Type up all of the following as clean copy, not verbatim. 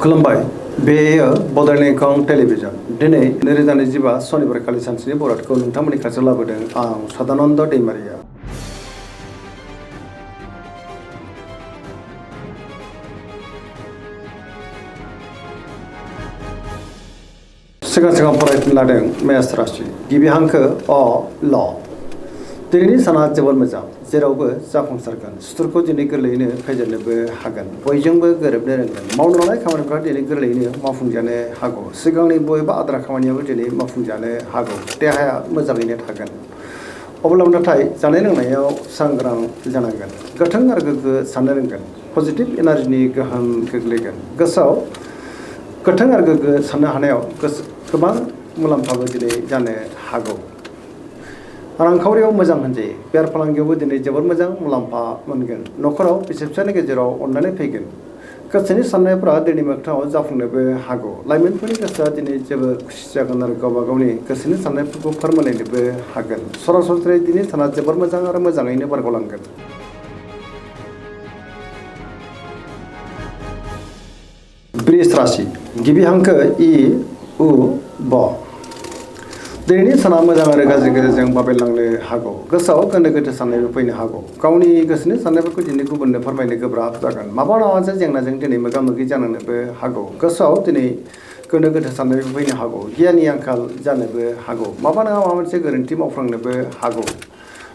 खुलुमबाय बेयो बड'लेण्ड एंखं टेलिभिजन दिनै 2025 सनिबार खालि सानसेनि बरादखौ नोंथांमोननि खाथियाव लाबोदों आं सदानन्द दैमारिया। सिगां फरायफिन लादों मेष राशि गिबि हांखो अ ल दिनैनि साना जोबोर मोजां जेरावबो जाफुंसारगोन सुथुरखौ दिनै गोरलैयैनो फेजेननोबो हागोन बयजोंबो गोरोबनो रोंगोन मावनो लानाय खामानिफ्रा दिनै गोरलैयैनो मावफुंजानो हागौ सिगांनि बबेबा आद्रा खामानियाबो दिनै मावफुंजानो हागौ देहाया मोजाङैनो थागोन अब्लाबो नाथाय जानाय लोंनायाव सांग्रां जानांगोन गोथों आरो गोग्गो साननो रोंगोन पजिटिभ एनार्जिनि गोहोम गोग्लैगोन गोसोआव गोथों आरो गोग्गो साननो हानायाव गोबां मुलाम्फाबो दिनै जानो हागौ रांखावरियाव मोजां होनजायो बेफार फालांगियावबो दिनै जोबोर मोजां मुलाम्फा मोनगोन न'खराव बिसि फिसायनि गेजेराव अननानै फैगोन गोसोनि साननायफ्रा दिनै मोगथाङाव जाफुंनोबो हागौ लाइमोनफोरनि गोसोआ दिनै जोबोर खुसि जागोन आरो गावबा गावनि गोसोनि साननायफोरखौ फोरमायलायनोबो हागोन सरासनस्रायै दिनै साना जोबोर मोजां आरो मोजाङैनो बारग'लांगोन। वृष राशि गिबि हांखो इ उ ब दिनैनि साना मोजां आरो गाज्रि गेजेरजों बाबेलांनो हागौ गोसोआव गोनो गोथो साननायबो फैनो हागौ गावनि गोसोनि साननायफोरखौ दिनै गुबुननो फोरमायनो गोब्राब जागोन माबा मोनसे जेंनाजों दिनै मोगा मोगि जानांनोबो हागौ गोसोआव दिनै गोनो गोथो साननायबो फैनो हागौ गियाननि आंखाल जानोबो हागौ माबा नङा माबा मोनसे गोरोन्थि मावफ्लांनोबो हागौ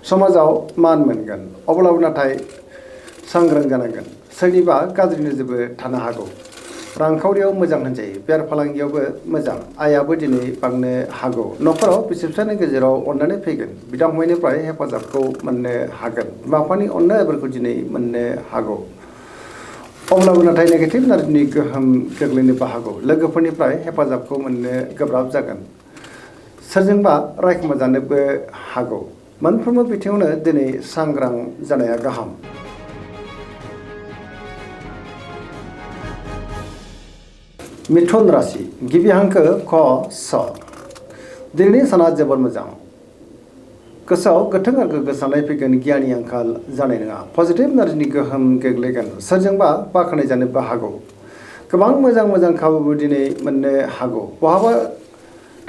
समाजाव मान मोनगोन अब्लाबो नाथाय सांग्रां जानांगोन सोरनिबा गाज्रि नोजोरबो थानो हागौ रांखावरियाव मोजां होनजायो बेफार फालांगियावबो मोजां आयाबो दिनै बांनो हागौ न'खराव बिसि फिसायनि गेजेराव अननानै फैगोन बिदा फंबायनिफ्राय हेफाजाबखौ मोननो हागोन बिमा बिफानि अननायफोरखौ दिनै मोननो हागौ अब्लाबो नाथाय नेगेटिभ एनार्जिनि गोहोम गोग्लैनोबो हागौ लोगोफोरनिफ्राय हेफाजाबखौ मोननो गोब्राब जागोन सोरजोंबा रायखुमा जानोबो हागौ मोनफ्रोमबो बिथिङावनो दिनै सांग्रां जानाया गाहाम। मिथुन राशि गिबि हांखो ख स दिनैनि साना जोबोर मोजां गोसोआव गोथों आरो गोग्गो साननाय फैगोन गियाननि आंखाल जानाय नङा पजिटिभ एनार्जिनि गोहोम गोग्लैगोन सोरजोंबा बाख्नाय जानोबो हागौ गोबां मोजां खाबुबो दिनै मोननो हागौ बहाबा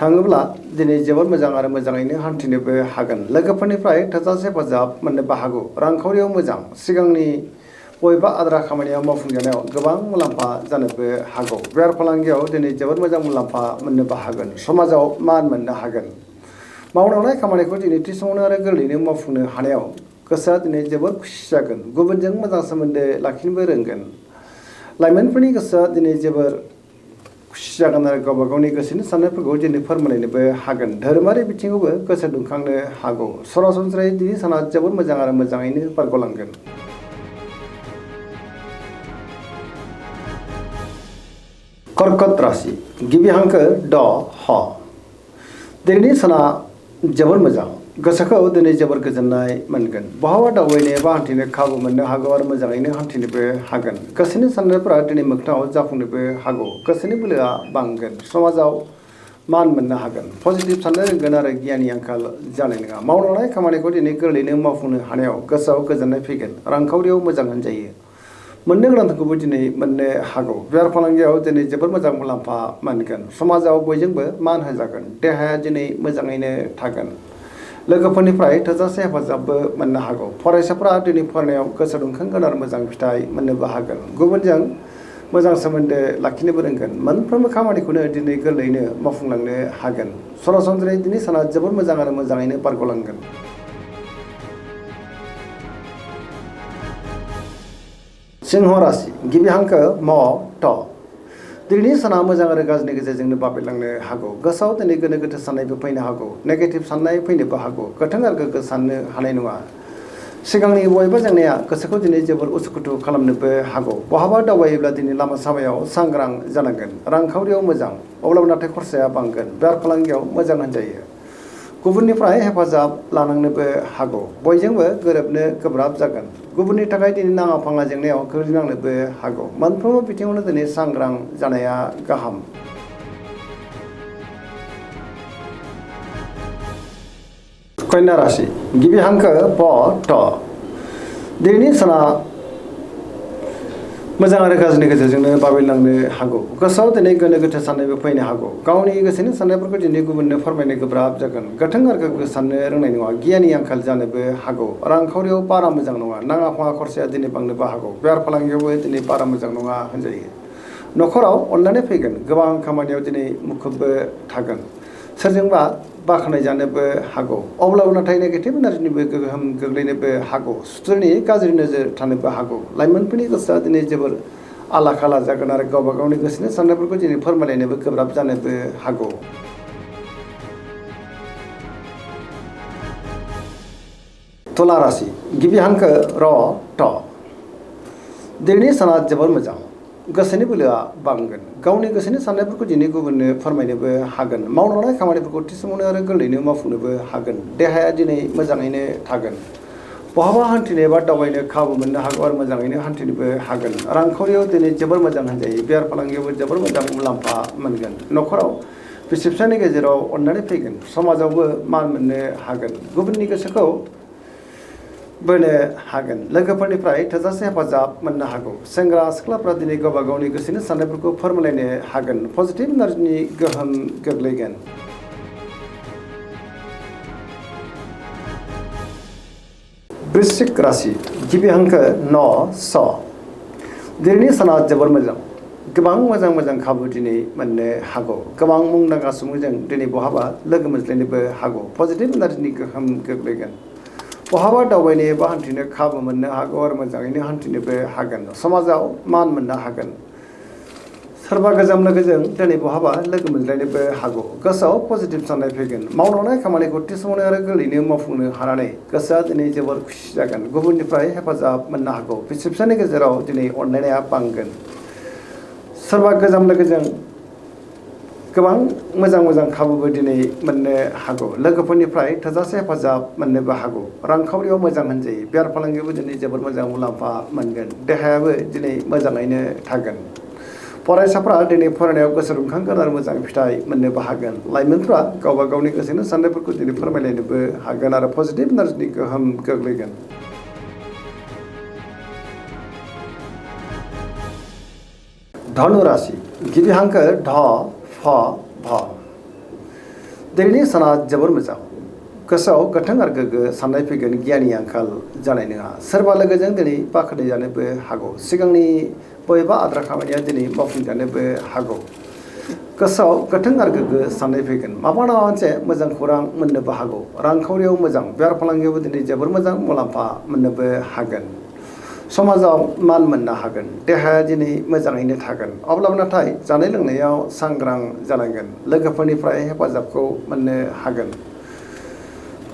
थाङोब्ला दिनै जोबोर मोजां आरो मोजाङैनो हान्थिनोबो हागोन लोगोफोरनिफ्राय थोजासे हेफाजाब मोननोबो हागौ रांखावरियाव मोजां सिगांनि बबेबा आद्रा खामानियाव मावफुंजानायाव गोबां मुलाम्फा जानोबो हागौ बेफार फालांगियाव दिनै जोबोर मोजां मुलाम्फा मोननोबो हागोन समाजाव मान मोननो हागोन मावनो लानाय खामानिखौ दिनै थि समावनो आरो गोरलैयैनो मावफुंनो हानायाव गोसोआ दिनै जोबोर खुसि जागोन गुबुनजों मोजां सोमोन्दो लाखिनोबो रोंगोन लाइमोनफोरनि गोसोआ दिनै जोबोर खुसि जागोन आरो गावबा गावनि गोसोनि साननायफोरखौ दिनै फोरमायलायनोबो हागोन धोरोमारि बिथिङावबो गोसो दुंखांनो हागौ सरासनस्रायै दिनै साना जोबोर मोजां आरो मोजाङैनो बारग'लांगोन। कर्कट राशि गिबि हांखो ड ह दिनैनि साना जोबोर मोजां गोसोखौ दिनै जोबोर गोजोननाय मोनगोन बहाबा दावबायनो एबा हान्थिनो खाबु मोननो हागौ आरो मोजाङैनो हान्थिनोबो हागोन गोसोनि साननायफोरा दिनै मोगथाङाव जाफुंनोबो हागौ गोसोनि बोलोआ बांगोन समाजाव मान मोननो हागोन पजिटिभ साननो रोंगोन आरो गियाननि आंखाल जानाय नङा मावनो लानाय खामानिखौ दिनै गोरलैयैनो मावफुंनो हानायाव गोसोआव गोजोननाय फैगोन रांखावरियाव मोजां होनजायो मोननो गोनांखौबो दिनै मोननो हागौ बेफार फालांगियाव दिनै जोबोर मोजां मुलाम्फा मोनगोन समाजाव बयजोंबो मान होजागोन देहाया दिनै मोजाङैनो थागोन लोगोफोरनिफ्राय थोजासे हेफाजाबबो मोननो हागौ फरायसाफोरा दिनै फरायनायाव गोसो दुंखांगोन आरो मोजां फिथाइ मोननोबो हागोन गुबुनजों मोजां सोमोन्दो लाखिनोबो रोंगोन मोनफ्रोमबो खामानिखौनो दिनै गोरलैयैनो मावफुंलांनो हागोन सरासनस्रायै दिनै साना जोबोर मोजां आरो मोजाङैनो बारग'लांगोन। सिंह राशि गिबि हांखो म ट दिनैनि साना मोजां आरो गाज्रिनि गेजेरजोंनो बाबेलांनो हागौ गोसोआव दिनै गोनो गोथो साननायबो फैनो हागौ नेगेटिभ साननाय फैनोबो हागौ गोथों आरो गोग्गो साननो हानाय नङा सिगांनि बबेबा जेंनाया गोसोखौ दिनै जोबोर उसुखुथु खालामनोबो हागौ बहाबा दावबायोब्ला दिनै लामा सामायाव सांग्रां जानांगोन रांखावरियाव मोजां अब्लाबो नाथाय खरसाया बांगोन बेफार फालांगियाव मोजां होनजायो गुबुननिफ्राय हेफाजाब लानांनोबो हागौ बयजोंबो गोरोबनो गोब्राब जागोन गुबुननि थाखाय दिनै नाङा फाङा जेंनायाव गोग्लैनांनोबो हागौ मोनफ्रोमबो बिथिङावनो दिनै सांग्रां जानाया गाहाम। कन्या राशि गिबि हांखो ब ट दिनैनि साना मोजां आरो गाज्रिनि गेजेरजोंनो बाबेनलांनो हागौ गोसोआव दिनै गोनो गोथो साननायबो फैनो हागौ गावनि गोसोनि साननायफोरखौ दिनै गुबुननो फोरमायनो गोब्राब जागोन गोथों आरो गोग्गो साननो रोंनाय नङा गियाननि आंखाल जानोबो हागौ रांखावरियाव बारा मोजां नङा नाङा फाङा खरसाया दिनै बांनोबो हागौ बेफार फालांगियावबो दिनै बारा मोजां नङा होनजायो न'खराव अननानै फैगोन गोबां खामानियाव दिनै मुखुबबो थागोन सोरजोंबा बाख्नाय जानोबो हागौ अब्लाबो नाथाय नेगेटिभ एनार्जिनिबो गोहोम गोग्लैनोबो हागौ सुथुरनि गाज्रि नोजोर थानोबो हागौ लाइमोनफोरनि गोसोआ दिनै जोबोर आला खाला जागोन आरो गावबा गावनि गोसोनि साननायफोरखौ दिनै फोरमायलायनोबो गोब्राब जानोबो हागौ तुला राशि गिबि हांखो र ट दिनैनि साना जोबोर मोजां गोसोनि बोलोआ बांगोन गावनि गोसोनि साननायफोरखौ दिनै गुबुननो फोरमायनोबो हागोन मावलांनाय खामानिफोरखौ थि समावनो आरो गोरलैयैनो मावफुंनोबो हागोन देहाया दिनै मोजाङैनो थागोन बहाबा हान्थिनो एबा दावबायनो खाबु मोननो हागौ आरो मोजाङैनो हान्थिनोबो हागोन रांखावरियाव दिनै जोबोर मोजां होनजायो बेफार फालांगियावबो जोबोर मोजां मुलाम्फा मोनगोन न'खराव बिसि फिसायनि गेजेराव अननानै फैगोन समाजावबो मान मोननो हागोन गुबुननि गोसोखौ बोनो हागोन लोगोफोरनिफ्राय थोजासे हेफाजाब मोननो हागौ सेंग्रा सिख्लाफ्रा दिनै गावबा गावनि गोसोनि साननायफोरखौ फोरमायलायनो हागोन पजिटिभ एनार्जिनि गोहोम गोग्लैगोन वृश्चिक राशि गिबि हांखो न स दिनैनि साना जोबोर मोजां गोबां मोजां खाबु दिनै मोननो हागौ गोबां मुंदांखा सुबुंजों दिनै बहाबा लोगो मोनज्लायनोबो हागौ पजिटिभ एनार्जिनि गोहोम गोग्लैगोन बहाबा दावबायनो एबा हान्थिनो खाबु मोननो हागौ आरो मोजाङैनो हान्थिनोबो हागोन समाजाव मान मोननो हागोन सोरबा गोजाम लोगोजों दिनै बहाबा लोगो मोनज्लायनोबो हागौ गोसोआव पजिटिभ साननाय फैगोन मावलांनाय खामानिखौ थि समावनो आरो गोरलैयैनो मावफुंनो हानानै गोसोआ दिनै जोबोर खुसि जागोन गुबुननिफ्राय हेफाजाब मोननो हागौ बिसि फिसायनि गेजेराव दिनै अनलायनाया बांगोन सोरबा गोजाम लोगोजों गोबां मोजां खाबुबो दिनै मोननो हागौ लोगोफोरनिफ्राय थोजासे हेफाजाब मोननोबो हागौ रांखावरियाव मोजां होनजायो बेफार फालांगियावबो दिनै जोबोर मोजां मुलाम्फा मोनगोन देहायाबो दिनै मोजाङैनो थागोन फरायसाफ्रा दिनै फरायनायाव गोसो दुंखांगोन आरो मोजां फिथाइ मोननोबो हागोन लाइमोनफ्रा गावबा गावनि गोसोनि साननायफोरखौ दिनै फोरमायलायनोबो हागोन आरो पजिटिभ एनार्जिनि गोहोम गोग्लैगोन धनु राशि गिबि हांखो ढ फ भ दिनैनि साना जोबोर मोजां गोसोआव गोथों आरो गोग्गो साननाय फैगोन गियाननि आंखाल जानाय नङा सोरबा लोगोजों दिनै बाख्नाय जानोबो हागौ सिगांनि बबेबा आद्रा खामानिया दिनै मावफुंजानोबो हागौ गोसोआव गोथों आरो गोग्गो साननाय फैगोन माबा नङा मोनसे मोजां खौरां मोननोबो हागौ रांखावरियाव मोजां बेफार फालांगियावबो दिनै जोबोर मोजां मुलाम्फा मोननोबो हागोन समाजाव मान मोननो हागोन देहाया दिनै मोजाङैनो थागोन अब्लाबो नाथाय जानाय लोंनायाव सांग्रां जानांगोन लोगोफोरनिफ्राय हेफाजाबखौ मोननो हागोन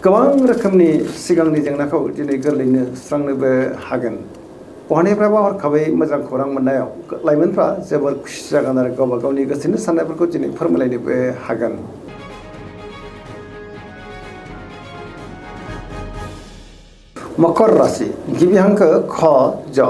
गोबां रोखोमनि सिगांनि जेंनाखौ दिनै गोरलैयैनो सुस्रांनोबो हागोन बहानिफ्रायबा हरखाबै मोजां खौरां मोननायाव लाइमोनफ्रा जोबोर खुसि जागोन आरो गावबा गावनि गोसोनि साननायफोरखौ दिनै फोरमायलायनोबो हागोन मकर राशि गिबि हांखो ख ज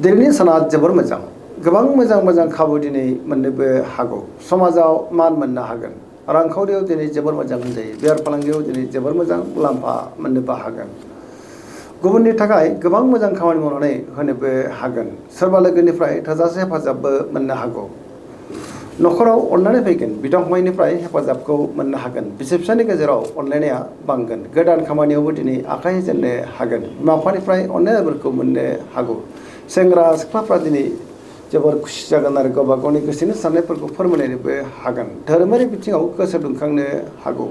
दिनैनि साना जोबोर मोजां गोबां मोजां खाबु दिनै मोननोबो हागौ समाजाव मान मोननो हागोन रांखावरियाव दिनै जोबोर मोजां होनजायो बेफार फालांगियाव दिनै जोबोर मोजां मुलाम्फा मोननोबो हागोन गुबुननि थाखाय गोबां मोजां खामानि मावनानै होनोबो हागोन सोरबा लोगोनिफ्राय थोजासे हेफाजाबबो मोननो हागौ न'खराव अननानै फैगोन बिदा फंबायनिफ्राय हेफाजाबखौ मोननो हागोन बिसि फिसायनि गेजेराव अनलायनाया बांगोन गोदान खामानियावबो दिनै आखाइ होजेननो हागोन बिमा बिफानिफ्राय अननायफोरखौ मोननो हागौ सेंग्रा सिख्लाफ्रा दिनै जोबोर खुसि जागोन आरो गावबा गावनि गोसोनि साननायफोरखौ फोरमायलायनोबो हागोन धोरोमारि बिथिङाव गोसो दुंखांनो हागौ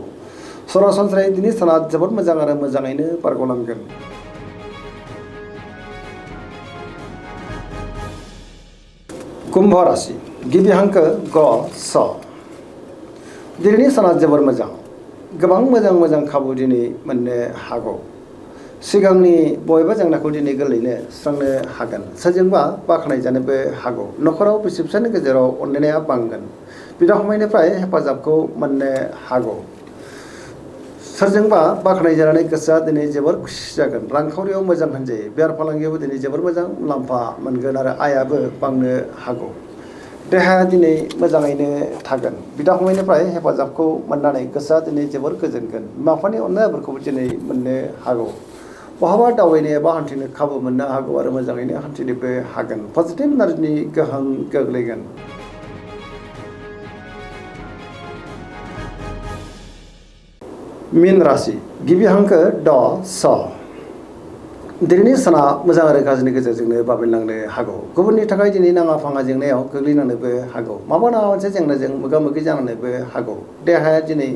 सरासनस्रायै दिनै साना जोबोर मोजां आरो मोजाङैनो बारग'लांगोन कुम्भ राशि गिबि हांखो ग स दिनैनि साना जोबोर मोजां गोबां मोजां खाबु दिनै मोननो हागौ सिगांनि बबेबा जेंनाखौ दिनै गोरलैयैनो सुस्रांनो हागोन सोरजोंबा बाख्नाय जानोबो हागौ न'खराव बिसि फिसायनि गेजेराव अनलायनाया बांगोन बिदा फंबायनिफ्राय हेफाजाबखौ मोननो हागौ सोरजोंबा बाख्नाय जानानै गोसोआ दिनै जोबोर खुसि जागोन रांखावरियाव मोजां होनजायो बेफार फालांगियावबो दिनै जोबोर मोजां मुलाम्फा मोनगोन आरो आयाबो बांनो हागौ देहाया दिनै मोजाङैनो थागोन बिदा फंबायनिफ्राय हेफाजाबखौ मोननानै गोसोआ दिनै जोबोर गोजोनगोन बिमा बिफानि अननायफोरखौबो दिनै मोननो हागौ बहाबा दावबायनो एबा हान्थिनो खाबु मोननो हागौ आरो मोजाङैनो हान्थिनोबो हागोन पजिटिभ एनार्जिनि गोहोम गोग्लैगोन। मीन राशि गिबि हांखो ड स दिनैनि साना मोजां आरो गाज्रिनि गेजेरजोंनो बाबेनलांनो हागौ गुबुननि थाखाय दिनै नाङा फाङा जेंनायाव गोग्लैनांनोबो हागौ माबा नङा मोनसे जेंनाजों मोगा मोगि जानांनोबो हागौ देहाया दिनै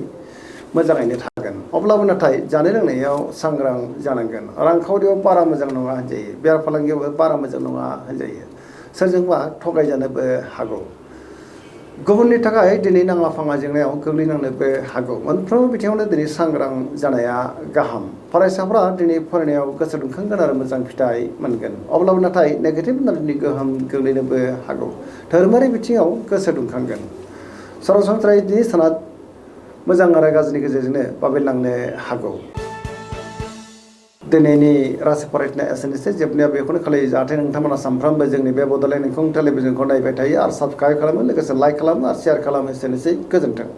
मोजाङैनो थागोन अब्लाबो नाथाय जानाय लोंनायाव सांग्रां जानांगोन रांखावरियाव बारा मोजां नङा होनजायो बेफार फालांगियावबो बारा मोजां नङा होनजायो सोरजोंबा थगायजानोबो हागौ गुबुननि थाखाय दिनै नाङा फाङा जेंनायाव गोग्लैनांनोबो हागौ मोनफ्रोमबो बिथिङावनो दिनै सांग्रां जानाया गाहाम फरायसाफ्रा दिनै फरायनायाव गोसो दुंखांगोन आरो मोजां फिथाइ मोनगोन अब्लाबो नाथाय नेगेटिभ एनार्जिनि गोहोम गोग्लैनोबो हागौ धोरोमारि बिथिङाव गोसो दुंखांगोन सरासनस्रायै दिनै साना मोजां आरो गाज्रिनि गेजेरजोंनो बाबेनलांनो हागौ दिनैनि राशि फरायनाया एसेनोसै जोबनायाव बेखौनो खालायो जाहाथे नोंथांमोना सानफ्रामबो जोंनि बे बड'लेण्ड इंखं टेलिभिजनखौ नायबाय थायो आरो साबस्क्राइब खालामो लोगोसे लाइक खालामो आरो शेयार खालामो एसेनोसै गोजोन्थों।